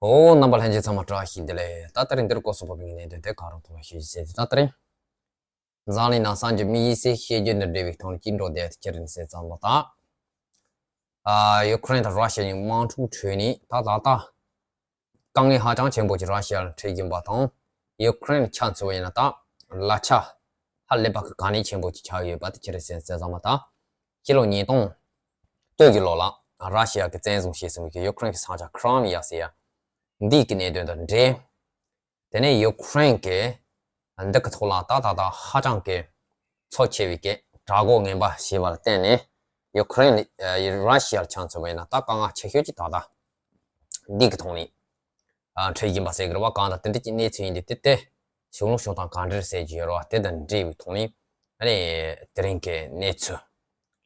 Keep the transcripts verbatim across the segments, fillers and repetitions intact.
ཨོ། རྣམ་པ་ལྷན་རྒྱས་ཚང་མ་བཀྲ་ཤིས་བདེ་ལེགས། ད་ལྟ་རིང་འདིར་སྐོར་སོགས་པ་བིང་ནས་དོན་དེ་ག་རང་ཐོག་ལ་ཤོད་ཅིག་ཟེར་ཏེ། ད་ལྟ་རིང་འཛམ་གླིང་ནང་སངས་རྒྱས་མི་ཡི་སའི་ཤེས་རྒྱུད་འདི་འབྲེལ་བའི་ཐོག་ནས་ཅི་འགྲོ་བསྡད་ཀྱི་རིན་སེ་ཙམ་པ་དང་། ཨ། ཡུ་ཀེ་རེན་དང་ར་ཤི་ཡ་གཉིས་དམག་འཁྲུག་ཁྲོད་ནས་ད་ད་ལྟ་དཀའ་ངལ་ཧ་ཅང་ཆེན་པོ་ཅིག་ར་ཤི་ཡ་ལ་འཕྲད་བཞིན་པ་དང་། ཡུ་ཀེ་རེན་ཆ་མཚོན་པ་ཡིན་ན་ད་ལག་ཆ་ཧ་ལས་པ་གི་གལ་གནད་ཆེན་པོ་ཅིག་ཆགས་ཡོད་པ་དེ་ཅི་རེད་ཟེར་ཙམ་པ་དང་། ཕྱི་ལོ་ཉིས་སྟོང་བཅུ་གི་ལོ་ལ་ར་ཤི་ཡ་གི་བཙན་བཟུང་བྱས་ཟིན་པའི་ཡུ་ཀེ་རེན་གྱི་ས་ཆ་ཁི་རི་མི་ཡ་ཟེར་ཡ་འདི་གི་གནད་དོན་དང་འབྲེལ། དེ་ནས་ཡུ་ཀེ་རེན་གྱིས་འདི་གི་ཐོག་ལ་ད་ད་ལྟ་ཧ་ཅང་གི་འཚབ་ཆེ་བའི་གི་དྲག་རྒོལ་ངན་པ་བྱས་པ་ལ་བརྟེན་ནས། ཡུ་ཀེ་རེན་ཨ་ར་ཤི་ཡ་ལ་ཆ་མཚོན་པ་ཡིན་ན་ད་དཀའ་ངལ་ཆེ་ཤོས་ཀྱི་ད་ལྟ་འདི་གི་ཐོག་ནས་ཨ་འཕྲད་བཞིན་པ་ཟེར་གི་རེད་བ། གང་ལྟར་དེ་འདྲ་གྱི་གནས་ཚུལ་ཡིན་དུས་དེ་དེ་གཞུང་ལུགས་ཕྱོགས་དང་ག་འདྲ་ཟེར་གྱི་ཡོད་རེད་བ། དེ་དང་འབྲེལ་བའི་ཐོག་ནས་ཨ་ནི་དེ་རིང་གི་གནས་ཚུལ།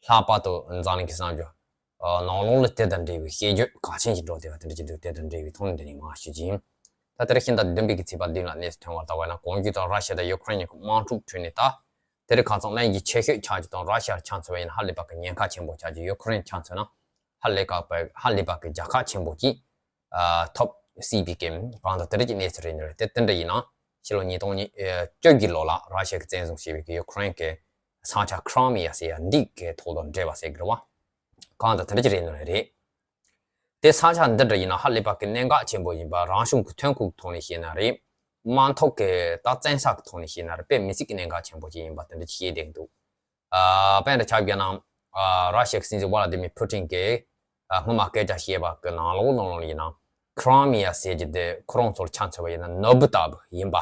ལྷག་པར་དུ་འཛམ་གླིང་གི་གསར་འགྱུར་ནང་ལོགས་ལ་དེ་དང་འབྲེལ་བའི་བཤད་རྒྱུ་གལ་ཆེན་ཞིག་འགྲོ་བསྡད་པ་དེ་འདྲ་ཅིག་འདུག་དེ་དང་འབྲེལ་བའི་ཐོག་ནས་འདི་ནས་མར་ཞུ་རྒྱུ་ཡིན། ད་དེ་རིང་ཕྱི་ཟླ་བདུན་པའི་གི་ཚེས་པ་བདུན་ལ་གནས་ཚུལ་ཐོན་པར་ལྟ་བ་ཡིན་ན། གོང་ཞུས་ལྟར་ར་ཤི་ཡ་དང་ཡུ་ཀེ་རེན་གཉིས་ཀྱི་དམག་འཁྲུག་ཁྲོད་ནས་ད་དེ་རིང་ཁ་སང་གླེང་གཞི་ཆེ་ཤོས་ཆགས་རྒྱུ་དང་། ར་ཤི་ཡ་ཆ་མཚོན་པ་ཡིན་ན་ཧ་ལས་པ་གི་ཉེན་ཁ་ཆེན་པོ་ཆགས་རྒྱུ། ཡུ་ཀེ་རེན་ཆ་མཚོན་ན་ཧ་ལས་ཀ་པ་ཧ་ལས་པ་གི་རྒྱལ་ཁ་ཆེན་པོ་ཅིག་ཨ་ཐོབ་སྲིད་པའི་གི་གང་ལྟར་དེ་འདྲ་གྱི་གནས་ཚུལ་རེད་ནི་རེད། དེ་དེ་འདྲ་ཡིན་ན་ཕྱི་ལོ་ཉིས་སྟོང་བཅུ་གི་ལོ་ལ་ར་ཤི་ཡ་གིས་བཙན་བཟུང་བྱས་པའི་གི་ཡུ་ཀེ་རེན་གྱི་ས་ཆ་ཁི་རི་མི་ཡ་ཟེར་ཡ་འདི་གི་ཐོག་དང་འབྲེལ་བ་ཟེར་གི་རེད་བ། གང་ལྟར་དེ་འདྲ་ཅིག་རེད་ནི་རེད། དེ་ས་ཆ་འདི་འདྲ་ཡིན་ན་ཧ་ལས་པ་གི་གནད་འགག་ཆེན་པོ་ཡིན་པ། རང་བྱུང་གི་ཐོན་ཁུངས་ཀྱི་ཐོག་ནས་བཤད་ན་རེད། དམག་ཐོག་གི་ད་བཙན་ས་གི་ཐོག་ནས་བཤད་ན་རེད། དཔེ་མི་སྲིད་ཀྱི་གནད་འགག་ཆེན་པོ་ཅིག་ཡིན་པ་དེ་འདྲ་ཅིག་བཤད་བསྡད་ཀྱི་འདུག་ཨ། དཔེ་འདྲ་ཆ་བཞག་ན། ཨ། ར་ཤི་ཡ་གི་སྲིད་འཛིན་ཝ་ལ་ཏི་མིར་ཕུ་ཏིན་གྱིས་ཨ་སྔོན་མ་སྐད་ཆ་བཤད་པ་གི་ནང་ལོགས་ནང་ལོགས་ཡིན་ན། ཁི་རི་མི་ཡ་ཟེར་རྒྱུ་དེ་ཁོ་རང་ཚོར་ཆ་མཚོན་པ་ཡིན་ན་ནོར་བུ་ལྟ་བུ་ཡིན་པ།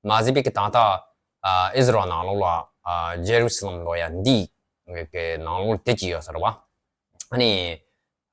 མ་ཟད་པའི་གི་ད་ལྟ་ཨ་ཨི་ཟི་རལ་ནང་ལོགས་ལ་ཨ་ཇེ་རུ་སི་ལམ་ལོ་ཡ་འདི་གི་ནང་ལོགས་དེ་ཅིག་ཡོད་ས་རེད་བ། ཨ་ནི་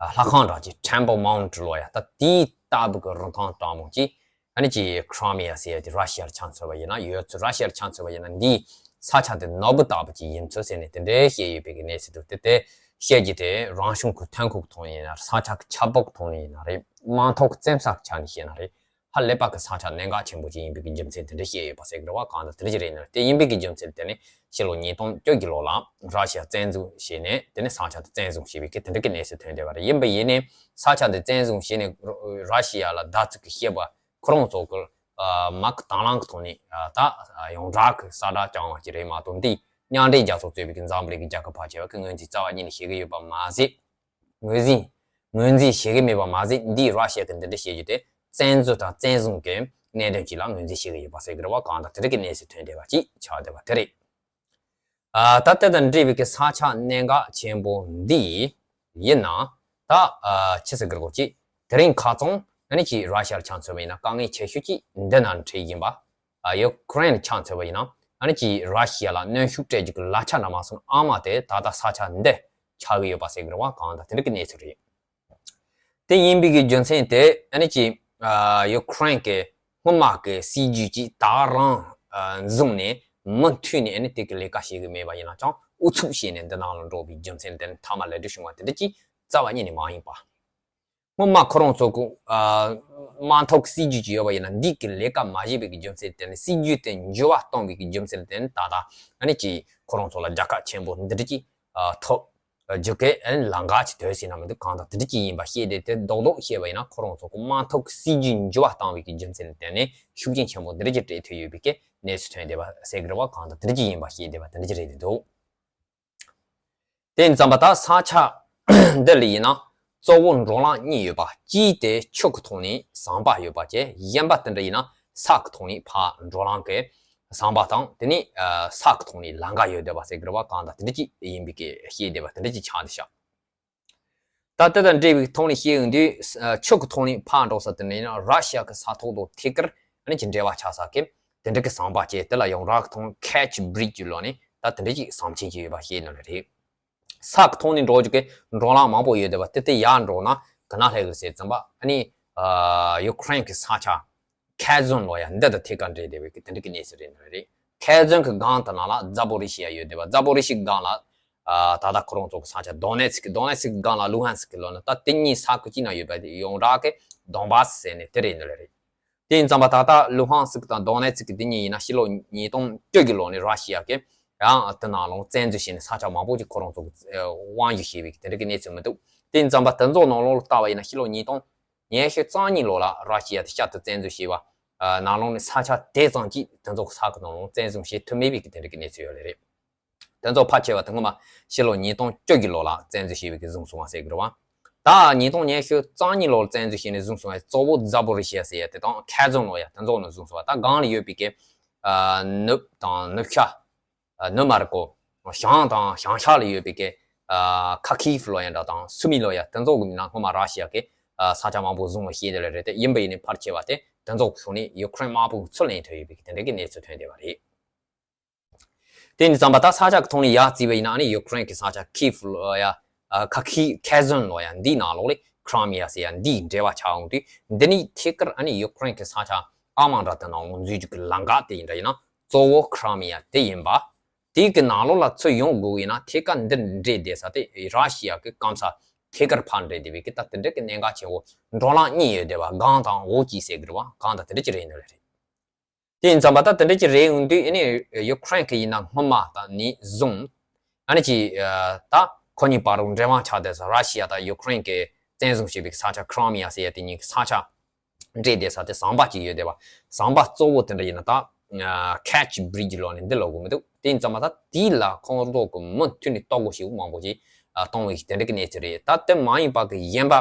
ཨ་ལྷ་ཁང་འདྲ་ཅིག་Temple Mount ལོ་ཡ་ད་དེའི་ལྟ་བུ་གི་རིན་ཐང་སྤྲང་མོ་ཅིག་ཨ་ནི་ཅིག་ཁི་རི་མི་ཡ་ཟེར་ཡ་དེ་ར་ཤི་ཡ་ལ་ཆ་མཚོན་པ་ཡིན་ན་ཡོད་ཚུལ། ར་ཤི་ཡ་ལ་ཆ་མཚོན་པ་ཡིན་ན་འདིའི་ས་ཆ་དེ་ནོར་བུ་ལྟ་བུ་ཅིག་ཡིན་ཚུལ་ཟེར་ནས་དེ་འདྲའི་བཤད་ཡོད་པའི་གི་གནས་ཚུལ་འདུག་དེ་དེ་བཤད་རྒྱུ་དེ་རང་བྱུང་གི་ཐོན་ཁུངས་ཐོག་ནས་ཡིན་ན་རེད། ས་ཆ་གི་ཁྱབ་འཕགས་ཐོག་ནས་ཡིན་ན་རེད། དམག་ཐོག་བཙན་ས་གི་ཆ་ནས་བཤད་ན་རེད། ཧ་ལས་པ་གི་ས་ཆ་གནད་འགག་ཆེན་པོ་ཅིག་ཡིན་པའི་གི་རྒྱུ་མཚན་དེ་འདྲ་བཤད་ཡོད་པ་ཟེར་གི་རེད་བ། གང་ལྟར་དེ་འདྲ་ཅིག་རེད་ནི་རེད། དེ་ཡིན་པའི་གི་རྒྱུ་མཚན་དེ་ནི་ཕྱི་ལོ་ཉིས་སྟོང་བཅུ་གི་ལོ་ལ་ར་ཤི་ཡ་བཙན་འཛུལ་བྱས་ནས་དེ་ནི་ས་ཆ་དེ་བཙན་བཟུང་བྱས་པའི་གི་དེ་འདྲ་གི་གནས་ཚུལ་ཐོན་བསྡད་པ་རེད། ཡིན་པ་ཡིན་ནའི་ས་ཆ་དེ་བཙན་བཟུང་བྱས་ནས་ར་ཤི་ཡ་ལ་བརྡབ་གསིག་གི་བྱས་པ་ཁོ་རང་ཚོ་གི་དམག་གི་དང་བླངས་གི་ཐོག་ནས་ད་ཡོངས་གྲགས་གི་གསལ་བསྒྲགས་བསྐྱངས་པ་ཅིག་རེད་མ་གཏོགས། འདི་མཉམ་འབྲེལ་རྒྱལ་ཚོགས་གཙོས་པའི་གི་འཛམ་བུ་གླིང་གི་རྒྱལ་ཁབ་ཕལ་ཆེ་བ་གི་ངོས་འཛིན་རྩ་བ་ཉིད་ནས་བྱེད་ཀྱི་ཡོད་པ་མ་ཟད། ངོས་འཛིན། ངོས་འཛིན་བྱེད་ཀྱི་མེད་པ་མ་ཟད། འདིས་ར་ཤི་ཡ་གི་འདི་འདྲ་བྱེད་རྒྱུ་དེ་བཙན་འཛུལ་དང་བཙན་བཟུང་གི་གནད་དོན་གཅིག་ལ་ངོས་འཛིན་བྱེད་ཀྱི་ཡོད་པ་ཟེར་གྱི་རེད་བ། གང་ལྟར་དེ་འདྲ་གི་གནས་ཚུལ་ཐོན་བསྡད་པ་ཅིག་ཆགས་བསྡད་པ་དེ་རེད། ཨ། ད་ལྟ་དང་འབྲེལ་བའི་གི་ས་ཆ་གནད་འགག་ཆེན་པོ་འདི་ཡིན་ན། ད་ཨ་ཆི་ཟེར་གྱི་རེད་གོ་ཅིག་དེ་རིང་ཁ་སང་ཨ་ནི་ཅིག་ར་ཤི་ཡ་ལ་ཆ་མཚོན་པ་ཡིན་ན་དཀའ་ངལ་ཆེ་ཤོས་ཅིག་འདི་ན་འཕྲད་བཞིན་པ། ཨ། ཡུ་ཀེ་རེན་ལ་ཆ་མཚོན་པ་ཡིན་ན་ཨ་ནི་ཅིག་ར་ཤི་ཡ་ལ་གནོན་ཤུགས་སྤྲད་རྒྱུ་གི་ལག་ཆ་འདྲ་མ་སོང་ཨ་མ་དེ་ད་ལྟ་ས་ཆ་འདི་ཆགས་ཀྱི་ཡོད་པ་ཟེར་གྱི་རེད་བ། གང་ལྟར་དེ་འདྲ་གི་གནས་ཚུལ་རེད། དེ་ཡིན་པའི་གི་རྒྱུ་མཚན་དེ་ཨ་ནི་ཅིག་ཨ། ཡུ་ཀེ་རེན་གྱི་སྔོན་མ་གི་སྲིད་ཇུས་ཅིག་ད་རང་ཨ་བཟུང་ནས་མུ་མཐུད་ནས་ཨ་ནི་དེ་གི་ལས་ཀ་བྱེད་གི་མེད་པ་ཡིན་ན་ཅང་ཨུ་ཚུགས་བྱས་ནས་འདི་ནང་ལ་འགྲོ་བའི་རྒྱུ་མཚན་དེ་ནི་མཐའ་མ་ལས་འགྲོ་བྱུང་བ་དེ་འདྲ་ཅིག་རྩ་བ་ཉིད་ནས་མ་ཡིན་པ། སྔོན་མ་ཁོ་རང་ཚོ་གི་ཨ་དམག་ཐོག་སྲིད་ཇུས་ཅིག་ཡོད་པ་ཡིན་ན་འདི་གི་ལས་ཀ་མ་བྱས་པའི་གི་རྒྱུ་མཚན་དེ་ནི་སྲིད་ཇུས་དེ་འགྱུར་བ་གཏོང་བའི་གི་རྒྱུ་མཚན་དེ་ནི་ད་ལྟ་ཨ་ནི་ཅིག་ཁོ་རང་ཚོ་ལ་རྒྱལ་ཁ་ཆེན་པོ་འདི་འདྲ་ཅིག་ཨ་ཐོབ། རྒྱུ་སྐད་ཨན་ལང་ཀ་ཅི་དོད་ཟིན་ན་མི་འདུག་གང་དང་དེ་འདྲ་ཅིག་ཡིན་པ་ཤེས་ཏེ་དེ་རྡོག་རྡོག་ཤེས་པ་ཡིན་ན་ཁོ་རང་ཚོ་གི་དམག་ཐོག་སྲིད་ཇུས་འགྱུར་བ་བཏང་བའི་གི་རྒྱུ་མཚན་ལ་བརྟེན་ནས་ཤུགས་རྐྱེན་ཆེན་པོ་འདི་འདྲ་ཅིག་སྤྲད་ཐུབ་ཡོད་པའི་གི་གནས་ཚུལ་ཐོན་བསྡད་པ་ཟེར་གི་རེད་བ། གང་དང་དེ་འདྲ་ཅིག་ཡིན་པ་ཤེས་བསྡད་པ་དེ་འདྲ་ཅིག་རེད་འདུག་དེ་ཡིན་ཙམ་པ་ད་ས་ཆ་འདི་ལ་ཡིན་ན་གཙོ་བོ་འགྲོ་ལམ་གཉིས་ཡོད་པ། གཅིག་དེ་ཆུ་གི་ཐོག་ནས་ཟམ་པ་ཡོད་པ་བཅས། གཞན་པ་དེ་འདྲ་ཡིན་ན་ས་གི་ཐོག་ནས་ཕར་འགྲོ་ལམ་གི་ཟམ་པ་དང་དེ་ནས་ཨ་ས་གི་ཐོག་ནས་ལམ་ཁ་ཡོད་བསྡད་པ་ཟེར་གི་རེད་བ། གང་དང་དེ་འདྲ་ཅིག་ཡིན་པའི་གི་ཤེས་བསྡད་པ་དེ་འདྲ་ཅིག་ཆགས་འདུག་ཤག་ད་དེ་དང་འབྲེལ་བའི་ཐོག་ནས་བཤད་ཡོང་དུས་ཨ་ཆུ་གི་ཐོག་ནས་ཕར་འགྲོ་ས་དེ་འདྲ་ཡིན་ན་ར་ཤི་ཡ་གི་ས་ཐོག་དང་ཐད་ཀར་ཨ་ནི་ཅིག་འབྲེལ་བ་ཆགས་ས་གི་དེ་འདྲ་གི་ཟམ་པ་བཅས། དེ་ལ་ཡོངས་གྲགས་ཀྱི་ཐོག་Kerch Bridge ལོ་ནས་ད་དེ་འདྲ་ཅིག་ཟམ་ཆེན་ཅིག་ཡོད་པ་ཤེས་ནི་རེད། ས་གི་ཐོག་ནས་འགྲོ་རྒྱུ་གི་འགྲོ་ལམ་མང་པོ་ཡོད་བསྡད་པ་དེ་དེ་ཡར་འགྲོ་ན་ག་ན་སླེབས་ཀྱི་ཟེར་ཙམ་པ་ཨ་ནི་ཨ་ཡུ་ཀེ་རེན་གྱི་ས་ཆ་ཁེར་སོན་ལོ་ཡ་འདི་དང་ཐད་ཀར་འབྲེལ་བསྡད་པའི་གི་དེ་འདྲ་གི་གནས་ཚུལ་རེད་ནི་རེད། ཁེར་སོན་གྱི་སྒང་དེ་ནང་ལ་ཛ་པོ་རི་ཤི་ཡ་ཡོད་བསྡད་པ། ཛ་པོ་རི་ཤི་སྒང་ལ་ཨ་ད་ལྟ་ཁོ་རང་ཚོ་གི་ས་ཆ་དོ་ནེ་ཚིག་གི་དོ་ནེ་ཚིག་གི་སྒང་ལ་ལུ་ཧན་སི་ཀི་ལོ་ནི་ད་དེ་གཉིས་ས་ཁུལ་གཅིག་ན་ཡོད་པ་དེ་ཡོངས་གྲགས་གི་དོན་བྷ་སི་ཟེར་ནས་དེ་རེད་ནི་རེད། དེ་ཡིན་ཙམ་པ་ད་ལྟ་ལུ་ཧན་སི་ཀི་དང་དོ་ནེ་ཚིག་གི་དེ་གཉིས་ཡིན་ན་ཕྱི་ལོ་ཉིས་སྟོང་བཅུ་གི་ལོ་ནས་ར་ཤི་ཡ་གི་ཡང་དེ་ནང་ལོགས་བཙན་འཛུལ་བྱས་ནས་ས་ཆ་མང་པོ་ཅིག་ཁོ་རང་ཚོ་གི་དབང་སྒྱུར་བྱས་པའི་དེ་འདྲ་གི་གནས་ཚུལ་མི་འདུག་དེ་ཡིན་ཙམ་པ་དེ་ཚོ་ནང་ལོགས་ལ་ལྟ་བ་ཡིན་ན་ཕྱི་ལོ་ཉིས་སྟོང་ ཉི་ཤུ་རྩ་གཉིས་ལོ་ལ་ར་ཤི་ཡ་དེ་བསྐྱར་དུ་བཙན་འཛུལ་བྱས་པ་ནང་ལོགས་ནས་ས་ཆ་དེ་ཙམ་གྱིས་དེ་ཚོ་གི་ས་གི་ནང་ལོགས་བཙན་བཟུང་བྱེད་ཐུབ་མེད་པའི་གི་དེ་འདྲ་གི་གནས་ཚུལ་ཡོད་ལེ་རེད། དེ་ཚོ་ཕལ་ཆེ་བ་དེ་སྔོན་མ་ཕྱི་ལོ་ཉིས་སྟོང་བཅུ་གི་ལོ་ལ་བཙན་འཛུལ་བྱས་པའི་གི་བཟུང་སོང་བ་ཟེར་གི་རེད་བ། ད་ཉིས་སྟོང་ཉི་ཤུ་རྩ་གཉིས་ལོར་བཙན་འཛུལ་བྱས་ནས་བཟུང་སོང་བའི་གཙོ་བོ་ཛ་པོ་རི་ཤི་ཡ་ཟེར་ཡ་དེ་དང་ཁེ་ཛོན་ལོ་ཡ་དེ་ཚོ་ནས་བཟུང་སོང་བ། ད་སྒང་ལ་ཡོད་པའི་གི་ནུབ་དང་ནུབ་ཤ་ནུབ་མ་རི་ཀོ་བྱང་དང་བྱང་ཤ་ལ་ཡོད་པའི་གི་ཁ་ཁིབ་ལོ་ཡ་འདྲ་དང་སུ་མི་ལོ་ཡ་དེ་ཚོ་གི་ནང་སྔོན་མ་ར་ཤི་ཡ་གི་ས་ཆ་མང་པོ་བཟུང་བ་ཤེས་དེ་ལ་རེད་དེ། ཡིན་པ་ཡིན་ནའི་ཕལ་ཆེ་བ་དེ་དེ་ཚོ་གི་ཕྱོགས་ནས་ཡུ་ཀེ་རེན་དམག་དཔུང་གི་ཚུར་ལེན་ཐུབ་ཡོད་པའི་གི་དེ་འདྲ་གི་གནས་ཚུལ་ཐོན་བསྡད་པ་རེད། དེ་ཡིན་ཙམ་པ་ད་ས་ཆ་གི་ཐོག་ནས་ཡར་བརྩིས་པ་ཡིན་ན་ཨ་ནི་ཡུ་ཀེ་རེན་གྱི་ས་ཆ་ཁིབ་ལོ་ཡ། ཁ་ཁི་ཁེ་ཛོན་ལོ་ཡ་འདིའི་ནང་ལོགས་ལས་ཁི་རི་མི་ཡ་ཟེར་ཡ་འདིའི་འབྲེལ་བ་ཆགས་འོང་དུས། འདི་ནི་ཐད་ཀར་ཨ་ནི་ཡུ་ཀེ་རེན་གྱི་ས་ཆ་ཨ་མ་འདྲ་དེ་ནང་འཛུལ་རྒྱུ་གི་ལམ་ཁ་དེ་ཡིན་འདྲ་ཡིན་ན་གཙོ་བོ་ཁི་རི་མི་ཡ་དེ་ཡིན་པ། དེའི་གི་ནང་ལོགས་ལ་ཚུར་ཡོང་དགོས་ཡིན་ན་ཐད་ཀར་འདི་འདྲེས་བསྡད་ས་དེ་ར་ཤི་ཡ་གི་སྐམ་ས་ཐད་ཀར་ཕར་འདྲེས་བསྡད་པའི་གི་ད་དེ་འདྲ་གི་གནད་འགག་ཆེན་པོ་འགྲོ་ལམ་གཉིས་ཡོད་བསྡད་པ། སྒང་དང་འོག་གི་ཟེར་གི་རེད་བ། སྒང་དང་དེ་འདྲ་ཅིག་རེད་འདུག་ལེ་རེད། དེ་ཡིན་ཙམ་པ་ད་དེ་འདྲ་ཅིག་རེད་འོང་དུས་ཨ་ནི་ཡུ་ཀེ་རེན་གྱི་ཡིན་ན་སྔོན་མ་ད་ནས་བཟུང་ཨ་ནི་ཅིག་ད་ཁོ་གཉིས་བར་དུ་འབྲེལ་བ་ཆགས་བསྡད་ས། ར་ཤི་ཡ་དང་ཡུ་ཀེ་རེན་གྱི་བཙན་བཟུང་བྱས་པའི་ས་ཆ་ཁི་རི་མི་ཡ་ཟེར་ཡ་དེ་གཉིས་ཀྱི་ས་ཆ་འདྲེས་བསྡད་ས་དེ་ཟམ་པ་ཅིག་ཡོད་བསྡད་པ། ཟམ་པ་གཙོ་བོ་དེ་འདྲ་ཡིན་ན་ད་ཁེ་ཆི་བི་རི་ཇི་ལོ་ནས་འདི་ལོ་དགོས་མི་འདུག་དེ་ཡིན་ཙམ་པ་ད་དེའི་ལ་ཁོང་ཚོ་གི་མུ་མཐུད་ནས་ལྟོ་གོས་ཞིག་མང་པོ་ཅིག་གཏོང་བའི་དེ་འདྲ་གི་གནས་ཚུལ་རེད། ད་དེ་མ་ཡིན་པ་གི་གཞན་པ་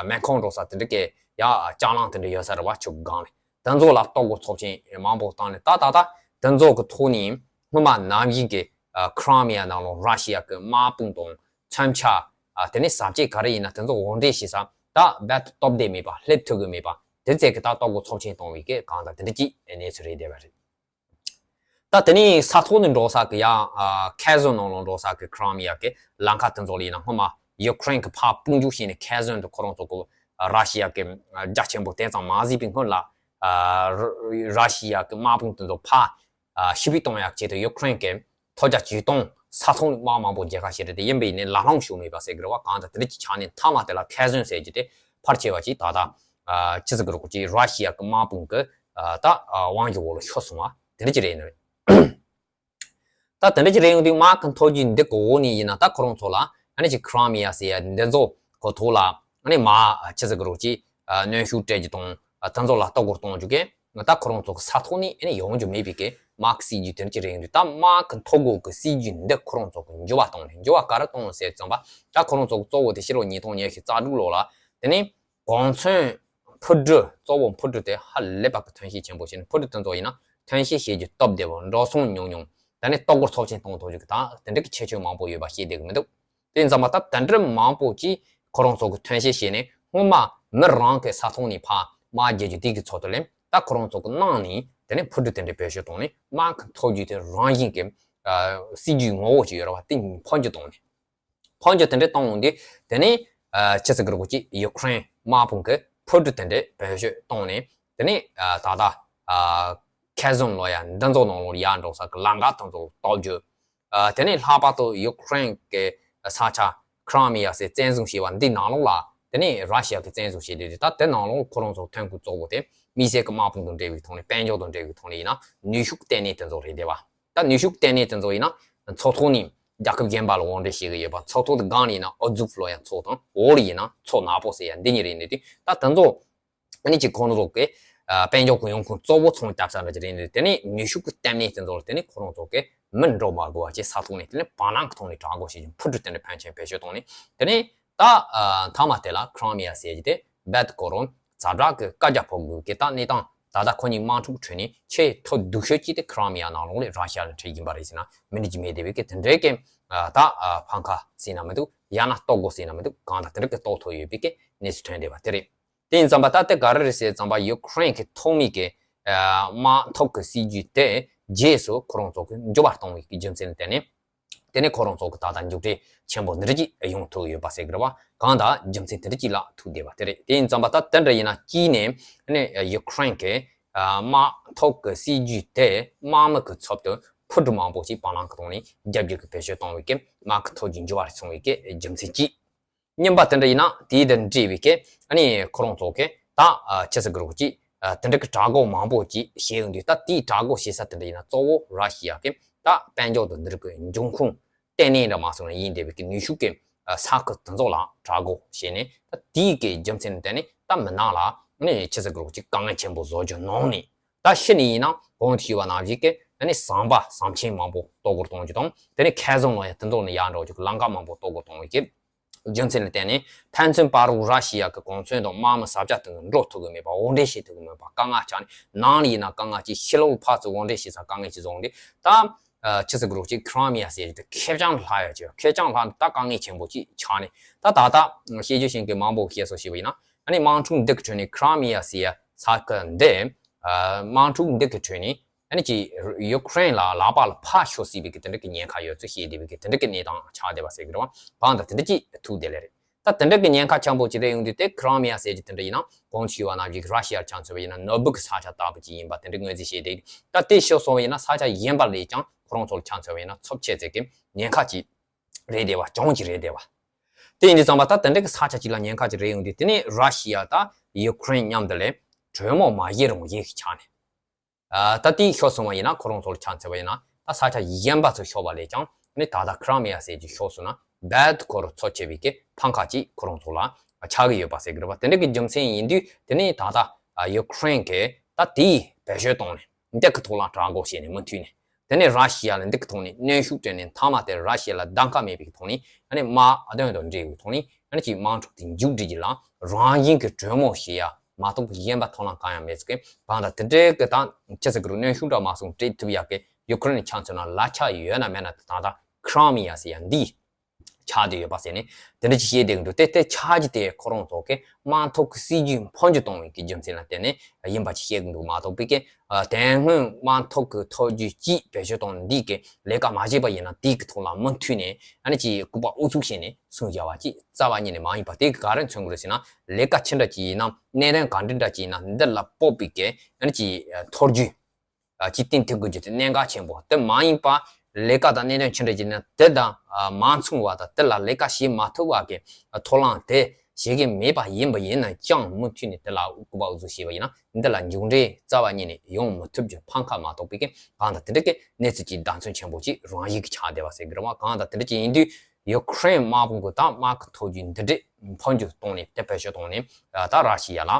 མེ་ཁོང་འགྲོ་ས་དེ་འདྲ་གི་ཡ་ལྕགས་གླང་དེ་འདྲ་ཡོད་ས་རེད་བ། ཆུ་སྒང་ལ། དེ་ཚོ་ལ་ལྟོ་གོས་ཚབས་ཆེན་མང་པོ་བཏང་ནས་ད་ད་ད་དེ་ཚོ་གི་ཐོག་ནས་སྔོན་མ་ནམ་རྒྱུན་གྱི་ཁི་རི་མི་ཡ་ནང་ལོགས་ར་ཤི་ཡ་གི་དམག་དཔུང་དང་མཚོན་ཆ་དེ་ནས་ཟབ་ཆས་ག་རེ་ཡིན་ན་དེ་ཚོ་དབོར་འདྲེན་བྱེད་ས་ད་རྦད་དེ་སྟོབས་ལྡན་མེད་པ། སླེབས་ཐུབ་གི་མེད་པ། དེ་ཚོ་གི་ད་ལྟོ་གོས་ཚབས་ཆེན་གཏོང་བའི་གི་གང་ལྟར་དེ་འདྲ་ཅིག་གནས་ཚུལ་རེད་བསྡད་པ་རེད། ད་དེ་ནས་ས་ཐོག་ནས་འགྲོ་ས་གི་ཡ་ཁེ་ཛོན་ནང་ལོགས་འགྲོ་ས་གི་ཁི་རི་མི་ཡ་གི་ལམ་ཁ་དེ་ཚོ་ལ་ཡིན་ན་སྔོན་མ་ཡུ་ཀེ་རེན་གི་ཕར་དཔུང་འཇུག་བྱས་ནས་ཁེ་ཛོན་དུ་ཁོ་རང་ཚོ་གི་ར་ཤི་ཡ་གི་རྒྱ་ཆེན་པོ་དེ་ཙམ་མ་བཟོས་པའི་སྔོན་ལ་ར་ཤི་ཡ་གི་དམག་དཔུང་དེ་ཚོ་ཕར་ཞི་བའི་གཏོང་ཡག་ཆེད་དུ་ཡུ་ཀེ་རེན་གི་ཐོ་རྒྱ་ཇུས་སྟོང་ས་ཐོག་ནས་དམག་མང་པོ་རྒྱལ་ཁ་བྱེད་རེད་དེ། ཡིན་པ་ཡིན་ནའི་ལམ་ལྷོང་བྱུང་མེད་པ་ཟེར་གི་རེད་བ། གང་ལྟར་དེ་འདྲ་ཅིག་ཆགས་ནས་མཐའ་མ་དེ་ལ་ཁེ་ཛོན་ཟེར་རྒྱུ་དེ་ཕལ་ཆེ་བ་ཅིག་ད་ལྟ་ཅི་ཟེར་གི་རེད་གོ་ཅིག་ར་ཤི་ཡ་གི་དམག་དཔུང་གི་ད་དབང་གི་འོག་ལ་ཤོར་སོང་བ་དེ་འདྲ་ཅིག་རེད་ནི་རེད། ད་དེ་འདྲ་ཅིག་རེད་ཡོང་དུས་དམག་གི་མཐོ་རྒྱུགས་འདི་གི་འོག་ནས་ཡིན་ན་ད་ཁོ་རང་ཚོ་ལ་ཨ་ནི་ཅིག་ཁི་རི་མི་ཡ་ཟེར་ཡ་འདི་ཚོ་གི་ཐོག་ལ་ཨ་ནི་མ་ཅི་ཟེར་གི་རེད་ཅིག་གནོན་ཤུགས་སྤྲད་རྒྱུ་དང་དེ་ཚོ་ལ་ལྟ་སྐོར་གཏོང་རྒྱུ་གི་ད་ཁོ་རང་ཚོ་གི་ས་ཐོག་ནས་ཨ་ནི་ཡོང་རྒྱུ་མེད་པའི་གི་དམག་གི་སྲིད་ཇུས་དེ་འདྲ་ཅིག་རེད་ཡོང་དུས། ད་དམག་གི་མཐོ་སྒང་གི་སྲིད་ཇུས་འདི་ཁོ་རང་ཚོ་གི་འགྱུར་བ་གཏོང་ནས། འགྱུར་བ་ག་རེ་གཏོང་ཟེར་ཙམ་པ་ད་ཁོ་རང་ཚོ་གི་གཙོ་བོ་དེ་ཕྱི་ལོ་ཉིས་སྟོང་ཉི་ཤུ་རྩ་དྲུག་ལོ་ལ་དེ་ནས་གོང་མཚོན་འཕུར་གྲུ། གཙོ་བོ་འཕུར་གྲུ་དེ་ཧ་ལས་པ་གི་ཐོན་སྐྱེད་ཆེན་པོ་བྱས་ནས་འཕུར་གྲུ་དེ་ཚོ་ཡིན་ན་ཐོན་སྐྱེད་བྱེད་རྒྱུ་སྟབས་བདེ་བོ། འགྲོ་སོང་ཉུང་ཉུང་། ད་ནི་ལྟ་སྐོར་ཚབས་ཆེན་གཏོང་ཐུབ་རྒྱུ་གི་ད་དེ་འདྲ་གི་ཁྱད་ཆོས་མང་པོ་ཡོད་པ་ཤེས་བསྡད་གི་མི་འདུག་དེ་ཡིན་ཙམ་པ་ད་དེ་འདྲ་མང་པོ་ཅིག་ཁོ་རང་ཚོ་གི་ཐོན་སྐྱེད་བྱས་ནས་སྔོན་མ་མི་རང་གི་ས་ཐོག་ནས་ཕར་དམག་རྒྱག་རྒྱུ་དེ་གི་ཚོད་དུ་ལེན། ད་ཁོ་རང་ཚོ་གི་ནང་ནས་དེ་ནས་འཕུར་གྲུ་དེ་འདྲ་བེད་སྤྱོད་བཏང་ནས་དམག་གི་མཐོ་རྒྱུགས་དེ་རང་བཞིན་གྱི་སྲིད་ཇུས་ངོ་བོ་ཅིག་ཡོད་རེད་བ། དེ་འཕོ་འགྱུར་བཏང་ནས། འཕོ་འགྱུར་དེ་འདྲ་གཏོང་འོང་དུས་དེ་ནས་ཨ་ཅི་ཟེར་གི་རེད་གོ་ཅིག་ཡུ་ཀེ་རེན་དམག་དཔུང་གིས་འཕུར་གྲུ་དེ་འདྲ་བེད་སྤྱོད་བཏང་ནས་དེ་ནས་ཨ་ད་ལྟ་ཨ་ཁེ་ཛོན་ལོ་ཡ་འདི་ཚོ་ནང་ལོགས་ཡར་འགྲོ་ས་གི་ལམ་ཁ་དེ་ཚོ་གཏོར་རྒྱུ། ཨ་དེ་ནས་ལྷག་པར་དུ་ཡུ་ཀེ་རེན་གི་ས་ཆ་ཁི་རི་མི་ཡ་ཟེར་བཙན་བཟུང་བྱས་པ་འདི་ནང་ལོགས་ལ་དེ་ནས་ར་ཤི་ཡ་གིས་བཙན་བཟུང་བྱས་ཏེ། ད་དེ་ནང་ལོགས་ཁོ་རང་ཚོ་ཐོན་ཁུངས་གཙོ་བོ་དེ་དམིགས་བསལ་གི་དམག་དཔུང་དང་འབྲེལ་བའི་ཐོག་ནས། དཔལ་འབྱོར་དང་འབྲེལ་བའི་ཐོག་ནས་ཡིན་ན་ནུས་ཤུགས་ལྟེ་གནས་དེ་ཚོ་རེད་བསྡད་པ། ད་ནུས་ཤུགས་ལྟེ་གནས་དེ་ཚོ་ཡིན་ན་མཚོ་ཐོག་ནས་རྒྱལ་ཁབ་གཞན་པ་ལ་དབོར་འདྲེན་བྱེད་ཀྱི་ཡོད་པ། མཚོ་ཐོག་དེ་སྒང་ལ་ཡིན་ན་ཨུ་ཛུབ་ལོ་ཡ་མཚོ་དང་། འོག་ལ་ཡིན་ན་མཚོ་ནག་པོ་ཟེར་ཡ་འདི་གཉིས་རེད་ནི་དུས། ད་དེ་ཚོ་ཨ་ནི་ཅིག་ཁོང་ཚོ་གི་ཨ་དཔལ་འབྱོར་གྱི་ཡོང་ཁུངས་གཙོ་བོ་ཚང་རྒྱབ་ས་འདྲ་ཅིག་རེད་ནི་དུས། དེ་ནས་ནུས་ཤུགས་ཀྱི་ལྟེ་གནས་དེ་ཚོ་ལ་དེ་ནས་ཁོ་རང་ཚོ་གི་མི་འགྲོ་མ་དགོས་པ་བྱས་ས་ཐོག་ནས་དེ་ནས་བར་སྣང་གི་ཐོག་ནས་དྲག་རྒོལ་བྱེད་ཀྱི། འཕུར་གྲུ་དེ་འདྲ་ཕོན་ཆེན་བེད་སྤྱོད་བཏང་ནས་དེ་ནས་ད་ཨ་མཐའ་མ་དེ་ལ་ཁི་རི་མི་ཡ་ཟེར་གྱི་དེ་རྦད་དེ་ཁོ་རང་ཛ་དྲག་གི་བཀའ་རྒྱ་ཕོག་དགོས་ཀྱི་ད་གནས་སྟངས། ད་ལྟ་ཁོ་གཉིས་དམག་འཁྲུག་ཁྲོད་ནས་ཆེས་ཐོག་སྡུག་ཤོས་ཅིག་དེ་ཁི་རི་མི་ཡ་ནང་ལོགས་ལ་ར་ཤི་ཡ་ལ་འཕྲད་ཀྱིན་པ་རེད་ཟེར་ན་མི་འགྲིག་གི་མེད་བསྡད་པའི་གི་དེ་འདྲའི་གི་ད་ཕམ་ཁ་ཟེར་ན་མི་འདུག་ཡང་ན་ལྟོ་གོས་ཟེར་ན་མི་འདུག་གང་ལྟར་དེ་འདྲ་གི་ལྟོ་ཐོབ་ཡོད་པའི་གི་གནས་ཚུལ་ཐོན་བསྡད་པ་དེ་རེད། དེ་ཡིན་ཙམ་པ་ད་དེ་ག་རེ་རེད་ཟེར་ཙམ་པ་ཡུ་ཀེ་རེན་གྱི་ཐོག་མའི་གི་དམག་འཐབ་ཀྱི་སྲིད་ཇུས་དེ་རྗེས་སུ་ཁོ་རང་ཚོ་གི་འགྱུར་བ་གཏོང་བའི་གི་རྒྱུ་མཚན་ལ་བརྟེན་ནས། དེ་ནས་ཁོ་རང་ཚོ་གི་ད་ལྟ་མཇུག་འབྲས་ཆེན་པོ་འདི་འདྲ་ཅིག་ཡོང་ཐུབ་ཡོད་པ་ཟེར་གི་རེད་བ། གང་ལྟར་རྒྱུ་མཚན་དེ་འདྲ་ཅིག་ལ་ཐུག་བསྡད་པ་དེ་རེད། དེ་ཡིན་ཙམ་པ་ད་དེ་འདྲ་ཡིན་ན་གཅིག་ནས་ནས་ཡུ་ཀེ་རེན་གྱི་དམག་འཐབ་ཀྱི་སྲིད་ཇུས་དེ་དམག་མི་གི་ཚབ་ཏུ་འཕུར་གྲུ་མང་པོ་ཅིག་བར་སྣང་གི་ཐོག་ནས་རྒྱབ་སྐྱོར་གྱི་བེད་སྤྱོད་གཏོང་བའི་གི་དམག་གི་མཐོ་རྒྱུགས་འགྱུར་བ་རེ་སོང་བའི་གི་རྒྱུ་མཚན་གཅིག་གཉིས་པ་དེ་འདྲ་ཡིན་ན་དེའི་དང་འབྲེལ་བའི་གི་ཨ་ནི་ཁོ་རང་ཚོ་གི་ད་ཨ་ཆི་ཟེར་གི་རེད་གོ་ཅིག་ཨ་དེ་འདྲ་གི་དྲག་རྒོལ་མང་པོ་ཅིག་བྱས་ཡོང་དུས། ད་དེའི་དྲག་རྒོལ་བྱེད་ས་དེ་འདྲ་ཡིན་ན་གཙོ་བོ་ར་ཤི་ཡ་གི་ད་དཔལ་འབྱོར་དང་འདི་རིགས་གི་འབྱུང་ཁུངས་ལྟེ་གནས་འདྲ་མ་སོང་ན་ཡིན་བསྡད་པའི་གི་ནུས་ཤུགས་གི་ ས་ཁུལ་དེ་ཚོ་ལ་དྲག་དགོས་བྱས་ནས། ད་དེའི་གི་རྒྱུ་མཚན་ལ་བརྟེན་ནས་ད་མི་ནག་ལ་ནི་ཆི་ཟེར་གི་རེད། ཅིག་དཀའ་ངལ་ཆེན་པོ་བཟོ་རྒྱུ་ནང་ནས། ད་ཕྱི་ནས་ཡིན་ན་གོང་དུ་ཞུས་པ་ནང་བཞིན་གི་ཨ་ནི་ཟམ་པ་ཟམ་ཆེན་མང་པོ་གཏོར་རྒོལ་གཏོང་རྒྱུ་དང་། དེ་ནས་མཁར་རྫོང་ལ་ཡང་དེ་ཚོ་ནས་ཡར་འགྲོ་རྒྱུ་གི་ལམ་ཁ་མང་པོ་གཏོར་རྒོལ་གཏོང་བའི་གི་རྒྱུ་མཚན་ལ་བརྟེན་ནས། ཕན་ཚུན་བར་དུ་ར་ཤི་ཡ་གི་གོ་མཚོན་དང་དམག་མི་ས་ཆ་དེ་འགྲོ་ཐུབ་ཀྱི་མེད་པ། དབོར་འདྲེན་བྱེད་ཐུབ་ཀྱི་མེད་པ། དཀའ་ངལ་ཆགས་ནས། ནང་ལ་ཡིན་ན་དཀའ་ངལ་ཅིག་ཕྱི་ལོགས་ཕར་ཚུར་དབོར་འདྲེན་བྱེད་ས་དཀའ་ངལ་ཅིག་བཟོ་འདི། ད་ཆི་ཟེར་གི་རེད། ཅིག་ཁི་རི་མི་ཡ་ཟེར་རྒྱུ་དེ་ཁེར་རྐྱང་ལྷག་ཡ་ཅིག་ཁེར་རྐྱང་ལྷག་ནས་ད་དཀའ་ངལ་ཆེན་པོ་ཅིག་ཆགས་ནས། ད་ད་ལྟ་བཤད་རྒྱུ་ཞིག་གི་མང་པོ་བཤད་སོ་ཞེས་པ་ཡིན་ན། ཨ་ནི་དམག་འཁྲུག་འདི་གི་ཁྲོད་ནས་ཁི་རི་མི་ཡ་ཟེར་ཡ་ས་ཁུལ་འདི། ཨ་དམག་འཁྲུག་འདི་གི་ཁྲོད་ནས་ཨ་ནི་ཅིག་ཡུ་ཀེ་རེན་ལ་ལག་པ་ལ་ཕར་ཤོར་སྲིད་པའི་གི་དེ་འདྲ་གི་ཉེན་ཁ་ཡོད་ཚུལ་བཤད་བསྡད་པའི་གི་དེ་འདྲ་གི་གནས་སྟངས་ཆགས་བསྡད་པ་ཟེར་གི་རེད་བ། གང་ལྟར་དེ་འདྲ་ཅིག་ཐུག་བསྡད་ལེ་རེད། ད་དེ་འདྲ་གི་ཉེན་ཁ་ཆེན་པོ་ཅིག་རེད་ཡོང་དུས། དེ་ཁི་རི་མི་ཡ་ཟེར་རྒྱུ་དེ་འདྲ་ཡིན་ན། གོང་དུ་ཞུས་པ་ནང་བཞིན་གི་ར་ཤི་ཡར་ཆ་མཚོན་པ་ཡིན་ན་ནོར་བུ་གི་ས་ཆ་ལྟ་བུ་ཅིག་ཡིན་པ་དེ་འདྲ་ངོས་འཛིན་བྱས་ཏེ། ད་དེ་ཤོར་སོང་བ་ཡིན་ན་ས་ཆ་གཞན་པ་ལས་ཀྱང་ཁོ་རང་ཚོ་ལ་ཆ་མཚོན་པ་ཡིན་ན་ཚབས་ཆེ་ཚད་ཀྱི་ཉེན་ཁ་ཅིག་རེད་བསྡད་པ། གྱོང་ཅིག་རེད་བསྡད་པ། དེ་ཡིན་དུས་ཙམ་པ་ད་དེ་འདྲ་གི་ས་ཆ་ཅིག་ལ་ཉེན་ཁ་ཅིག་རེད་ཡོང་དུས། དེ་ནས་ར་ཤི་ཡ་དང་ཡུ་ཀེ་རེན་མཉམ་དུ་ལས་གྲོས་མོལ་མ་བྱས་རུང་བྱེད་ཀྱི་ཆ་ནས། ཨ་ད་དེ་ཤོར་སོང་བ་ཡིན་ན་ཁོ་རང་ཚོ་ལ་ཆ་མཚོན་པ་ཡིན་ན། ད་ས་ཆ་གཞན་པ་ཚོ་ཤོར་བ་ལས་ཀྱང་ནི་ད་ལྟ་ཁི་རི་མི་ཡ་ཟེར་རྒྱུ་ཤོར་སོང་ན་རྦད་ཁོ་རང་ཚབས་ཆེ་བའི་གི་ཕམ་ཁ་ཅིག་ཁོ་རང་ཚོ་ལ་ཆགས་ཀྱི་ཡོད་པ་ཟེར་གི་རེད་བ། དེ་འདྲ་གི་རྒྱུ་མཚན་ཡིན་དུས། དེ་ནས་ད་ལྟ་ཡུ་ཀེ་རེན་གྱིས་ད་དེའི་བེད་སྤྱོད་བཏང་ནས་འདི་གི་ཐོག་ལ་དྲག་དགོས་བྱས་ནས་མུ་མཐུད་ནས། དེ་ནས་ར་ཤི་ཡ་ལ་འདི་གི་ཐོག་ནས་གནོན་ཤུགས་སྤྲད་ནས། མཐའ་མ་དེ་ར་ཤི་ཡ་ལ་གདམ་ག་མེད་པའི་ཐོག་ནས་ཨ་ནི་དམག་དོན་དང་འབྲེལ་བའི་ཐོག་ནས་ཨ་ནི་ཅིག་དམག་འཁྲུག་དེ་མཇུག་སྒྲིལ་རྒྱུ་ལ་རང་བཞིན་གྱི་གྲོས་མོལ་བྱེད་ཡ་མ་གཏོགས་པའི་གཞན་པ་ཐབས་ལམ་གང་ཡང་མེད་ཟེར་གི། གང་ལྟར་དེ་འདྲའི་གི་ད་ཆི་ཟེར་གི་རེད། གནོན་ཤུགས་འདྲ་མ་སོང་སྤྲད་ཐུབ་ཡག་གི་ཡུ་ཀེ་རེན་ཆ་མཚོན་ན་ལག་ཆ་ཡོད་ན་མེད་ན། ད་ལྟ་ཁི་རི་མི་ཡ་ཟེར་ཡ་འདི་ཆགས་བསྡད་ཡོད་པ་ཟེར་ནས་དེ་འདྲ་ཅིག་བཤད་བསྡད་ཀྱི་འདུག། དེ་དེ་ཆགས་རྒྱུ་དེ་ཁོ་རང་ཚོ་གི་དམག་འཐབ་ཀྱི་སྲིད་ཇུས་འཕོ་འགྱུར་གཏོང་བའི་གི་རྒྱུ་མཚན་ལ་བརྟེན་ནས་ཡིན་པ་ཅིག་བཤད་ཀྱི་འདུག་མ་གཏོགས་པའི་གི། ཨ་དེ་སྔོན་དམག་འཐབ་ཀྱི་ཐབས་ཇུས་ཅིག་བེད་སྤྱོད་བཏང་། འདི་གི་ལས་ཀ་མ་བྱས་པ་ཡིན་ན་དེའི་གི་ཐོག་ལ་མུ་མཐུད་ནས་ཨ་ནི་ཅིག་ལྐུགས་པ་ཨུ་ཚུགས་བྱས་ནས་གསུང་བྱ་བ་ཅིག་རྩ་བ་ཉིད་ནས་མ་ཡིན་པ། དེ་གི་ག་རེ་མཚོན་གྱི་རེད་ཟེར་ན། ལས་ཀ་ཅི་འདྲ་ཅིག་ཡིན་ན། གནད་དོན་ག་འདྲ་འདྲ་ཅིག་ཡིན་ན། འདི་ལ་དཔག་པའི་གི་ཨ་ནི་ཅིག་ཐབས་ཇུས་ཨ་ཅིག་བཏིང་ཐུབ་དགོས་རྒྱུ་དེ་གནད་འགག་ཆེན་པོ། དེ་མ་ཡིན་པ་ལས་ཀ་དང་གནད་དོན་ཅི་འདྲ་ཅིག་ཡིན་ན་དེ་དང་ཨ་མ་མཚུངས་པ་དང་། དེ་ལ་ལས་ཀ་བྱེད་མ་ཐུབ་པ་གི་ཐབས་ལམ་དེ་བྱེད་ཀྱི་མེད་པ་ཡིན་པ་ཡིན་ན་ཅང་མུ་མཐུད་ནས་དེ་ལ་ལྐུགས་པ་ཨུ་ཚུགས་བྱས་པ་ཡིན་ན། འདི་ལ་མཇུག་འབྲས་རྩ་བ་ཉིད་ནས་ཡོང་མི་ཐུབ་རྒྱུ་ཕམ་ཁ་མ་གཏོགས་པའི་གི། གང་ལྟར་དེ་འདྲ་གི་གནས་ཚུལ་ཅིག་བདག་མཚོན་ཆེན་པོ་ཅིག་རང་བཞིན་གྱི་ཆགས་བསྡད་པ་ཟེར་གི་རེད་བ། གང་ལྟར་དེ་འདྲ་ཅིག་ཡིན་དུས་ཡུ་ཀེ་རེན་དམག་དཔུང་གི་ད་དམག་གི་ཐབས་ཇུས་འདི་འདྲས་འཕོ་འགྱུར་བཏང་ནས། དེ་བེད་སྤྱོད་བཏང་ནས་ད་ར་ཤི་ཡ་ལ་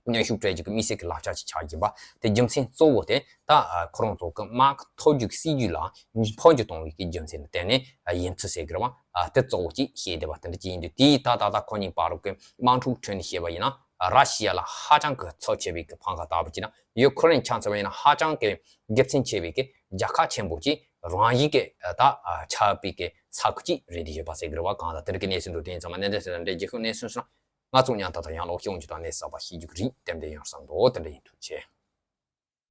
གནོན་ཤུགས་སྤྲད་རྒྱུ་གི་དམིགས་བསལ་གྱི་ལག་ཆ་ཅིག་ཆགས་ཀྱི་ཡོད་པ་དེ་རྒྱུ་མཚན་གཙོ་བོ་དེ་ད་ཁོ་རང་ཚོ་གི་དམག་གི་ཐབས་ཇུས་ཀྱི་སྲིད་ཇུས་ལ་འཕོ་འགྱུར་གཏོང་བའི་གི་རྒྱུ་མཚན་ལ་བརྟེན་ནས་ཡིན་ཚུལ་ཟེར་གི་རེད་བ། དེ་གཙོ་བོ་ཅིག་བཤད་བསྡད་པ་དེ་འདྲ་ཅིག་ཡིན་དུས། དེའི་ད་ད་ལྟ་ཁོ་གཉིས་བར་དུ་གི་དམག་འཁྲུག་ཁྲོད་ནས་བཤད་པ་ཡིན་ན། ར་ཤི་ཡ་ལ་ཧ་ཅང་གི་ཚབས་ཆེ་བའི་གི་ཕམ་ཁ་ལྟ་བུ་ཅིག་དང་། ཡུ་ཀེ་རེན་ཆ་མཚོན་པ་ཡིན་ན་ཧ་ཅང་གི་རྒྱུ་མཚན་ཆེ་བའི་གི་རྒྱལ་ཁ་ཆེན་པོ་ཅིག་རང་བཞིན་གི་ད་ཆགས་པའི་གི་ས་ཁུལ་ཅིག་རེད་བསྡད་ཡོད་པ་ཟེར་གི་རེད་བ། གང་ལྟར་དེ་འདྲ་གི་གནས་ཚུལ་འདུག། དེ་ཡིན་ཙང་མ་གནད་དོན་དེ་དང་འབྲེལ་རྒྱུ་ཁུངས་གནས་ཚུལ་སོང་ན། ང་ཚོ་མཉམ་དུ་དང་ཡང་ལོག་ཤོག་འཇུ་དང་གནས་གསར་པ་ཤེས་རྒྱུ་གི་རིགས་ཏན་ཏན་ཡོང་བསམ་འདུག། དེ་འདྲ་ཡིན། ཐུགས་རྗེ་ཆེ།